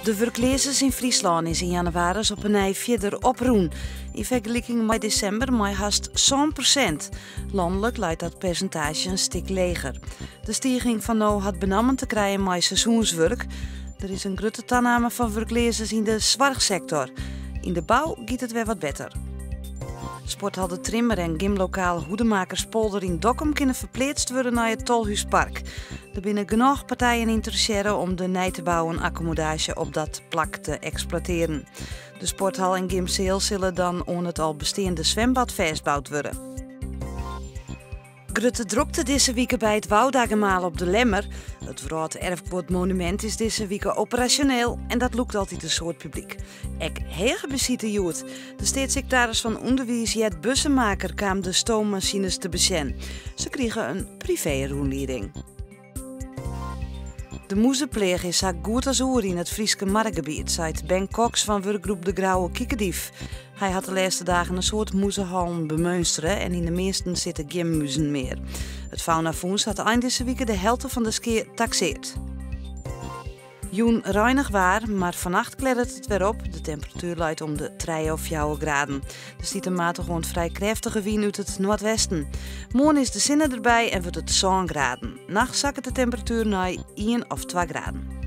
De wurkleazens yn Fryslân is yn jannewaris op 'e nij fierder oprûn. Yn fergeliking mei desimber mei hast 7%. Lanlik leit dat persintaazje in stik leger. De stiging fan no hat benammen te krijen mei seizoenswurk. Der is in grutte taname fan wurkleazens yn de soarchsektor. Yn de bou giet it wer wat better. Sporthal De Trimmer en gymlokaal Hoedemakerspolder yn Dokkum kinne ferpleatst wurde nei it Tolhúspark. Der binne genôch partijen ynteressearre om de nij te bouwen akkommodaasje op dat plak te eksploitearen. De sporthal en gymseal sille dan oan it al besteande swimbad fêstboud wurde. Grutte drokte dizze wike by it Woudagemaal op De Lemmer. It Wrâlderfguodmonumint is dizze wike operasjoneel en dat lûkt altyd in soad publyk. Ek hege besite hjoed. De steatssiktaris fan ûnderwiis Jet Bussemaker kaam de stoommasines te besjen. Se krige in privee-rûnlieding. De mûzepleach is sa goed as oer yn it Fryske marregebiet, seit Ben Cox fan wurkgroep De Grauwe Kiekendief. Hy hat de lêste dagen in soad mûzehoalen bemeunsterre en yn de measten sitte gjin muzen mear. It Faunafûns hat ein dizze wike de helte fan de skea takseard. Jûn reinich waar, mar fannacht klearret it wer op. De temperatuer leit om de 3 of 4 graden. Der stiet in matige oant frij krêftige wyn út it noardwesten. Moarn is de sinne derby en wurdt it 7 graden. Nachts sakket de temperatuer nei 1 of 2 graden.